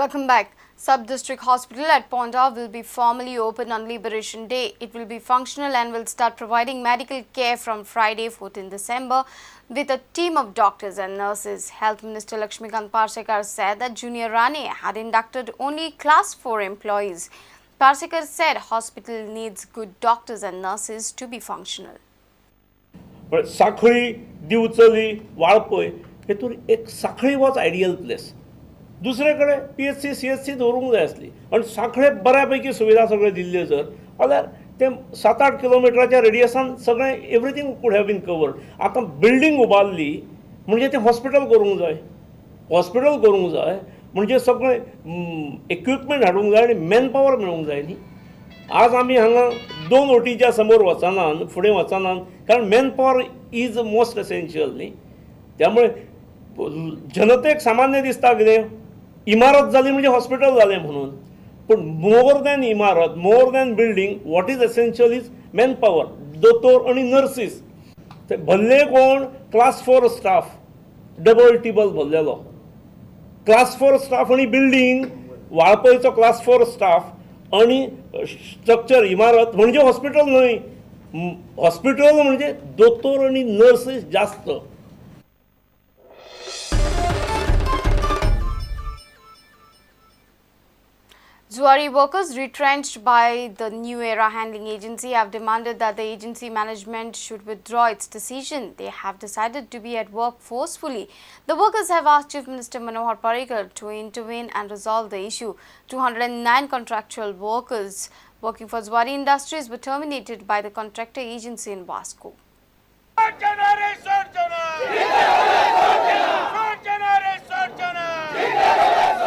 Welcome back. Sub-District Hospital at Ponda will be formally open on Liberation Day. It will be functional and will start providing medical care from Friday, 14 December, with a team of doctors and nurses. Health Minister Lakshmikant Parsekar said that Junior Rane had inducted only Class 4 employees. Parsekar said hospital needs good doctors and nurses to be functional. Sakhali, Divchali, Valpoi हेतून एक साखळी was ideal place. दुसरे कडेन PHC CHC दवरूंक जाय आसली आनी सांखळे बऱ्यापैकी सुविधा सगळ्यो दिल्ल्यो जर जाल्यार ते 7-8 किलोमिटराच्या रेडियसान सगळें everything could have been covered. आतां बिल्डींग उबारली म्हणजे तें हॉस्पिटल करूंक जाय, हॉस्पिटल करूंक जाय म्हणजे सगळें इक्विपमेंट हाडूंक जाय आनी मॅन पावर मेळूंक जाय न्ही. आज आमी हांगा 2 ओटीच्या समोर वचनात, फुडें वचनात, कारण man power is most essential न्ही. त्यामुळे जनतेक सामान्य दिसता कितें इमारत जाली म्हणजे हॉस्पिटल जालें म्हणून, पूण मोर दॅन इमारत, more than building, what is essential is man power, दोतोर आनी नर्सीस. ते भरले कोण? Class 4 staff, double टिबल भरलेलो class 4 staff आनी बिल्डींग, वाळपयचो क्लास 4 स्टाफ आनी स्ट्रक्चर इमारत म्हणजे हॉस्पिटल न्हय. हॉस्पिटल म्हणजे दोतोर आनी नर्सीस जास्त. Zuari workers retrenched by the New Era Handling Agency have demanded that the agency management should withdraw its decision. They have decided to be at work forcefully. The workers have asked Chief Minister Manohar Parrikar to intervene and resolve the issue. 209 contractual workers working for Zuari Industries were terminated by the contractor agency in Vasco.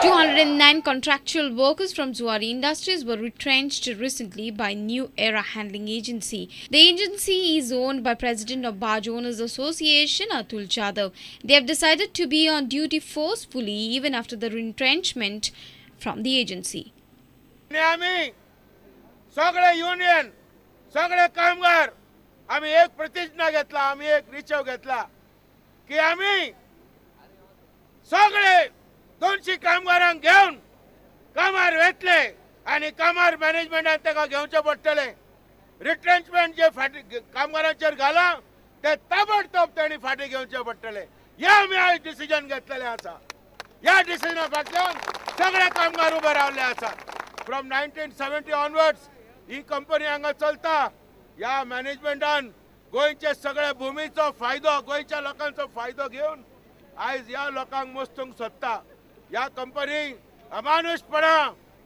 209 contractual workers from Zuari Industries were retrenched recently by New Era Handling Agency. The agency is owned by President of Barge Owners Association Atul Jadhav. They have decided to be on duty forcefully even after the retrenchment from the agency. आम्ही सगळे union, सगळे कामगार आम्ही एक प्रतिज्ञा घेतला, आम्ही एक निश्चय घेतला की आम्ही सगळे 200 कामगारांक घेवन कामार वेतले आनी कामार मॅनेजमेंटान ताका घेवचें पडटलें. रिट्रेंचमेंट जे फाटी कामगारांचेर घालां ते ताबडतोब तांणी फाटीं घेवचें पडटलें. हे आमी आयज डिसिजन घेतलेलें आसा. ह्या डिसिजना फाटल्यान सगळे कामगार उबे रावले आसात. फ्रॉम 1970 ऑनवर्ड्स he company हांगा चलता. ह्या मॅनेजमेंटान गोंयचे सगळे भुमीचो फायदो, गोंयच्या लोकांचो फायदो घेवन आयज ह्या लोकांक मस्तूंक सोदता. ह्या कंपनी अमानुशपणा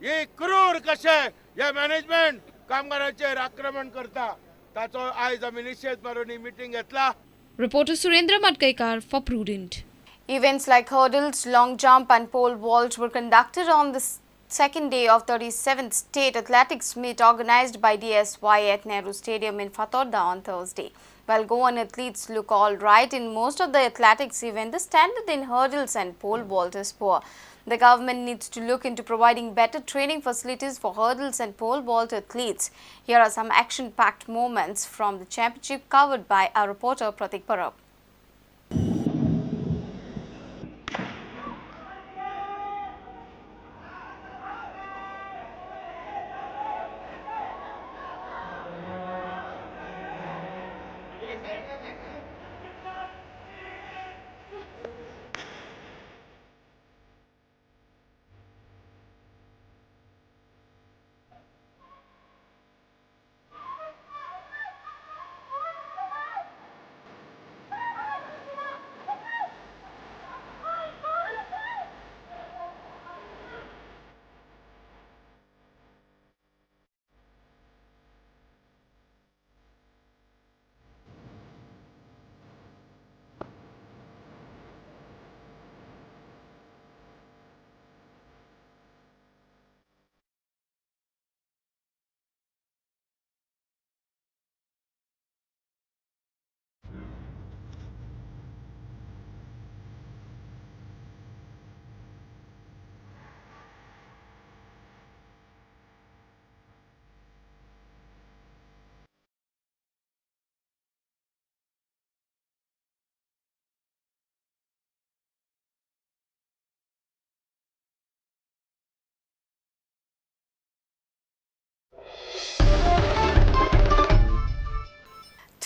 ही क्रूर कशें हे मॅनेजमेंट कामगारांचेर आक्रमण करता ताचो आयज आमी निशेध मारून ही मिटींग घेतला. Reporter Surendra Madkaikar for Prudent. Events like hurdles, long jump and pole vault were conducted on the second day of 37th State Athletics Meet organized by DSY at Nehru Stadium in Fatorda on Thursday. While Goan athletes look all right in most of the athletics events, the standard in hurdles and pole vault is poor. The government needs to look into providing better training facilities for hurdles and pole vault athletes. Here are some action-packed moments from the championship covered by our reporter Pratik Parab.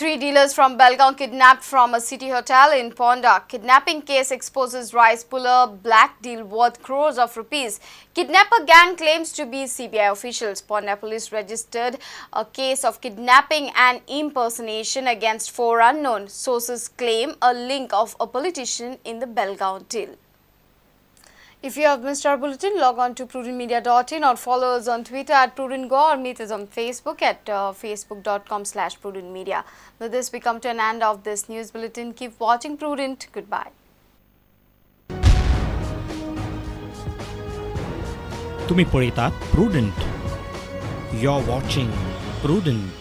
Three dealers from Belgaum kidnapped from a city hotel in Ponda. Kidnapping case exposes rice puller black deal worth crores of rupees. Kidnapper gang claims to be CBI officials. Ponda police registered a case of kidnapping and impersonation against four unknown. Sources claim a link of a politician in the Belgaum deal. If you have missed our bulletin, log on to prudentmedia.in or follow us on Twitter at prudentgoa or meet us on Facebook at facebook.com/prudentmedia. With this, we come to an end of this news bulletin. Keep watching Prudent. Goodbye. तुम्ही पळयतात prudent. You are watching Prudent.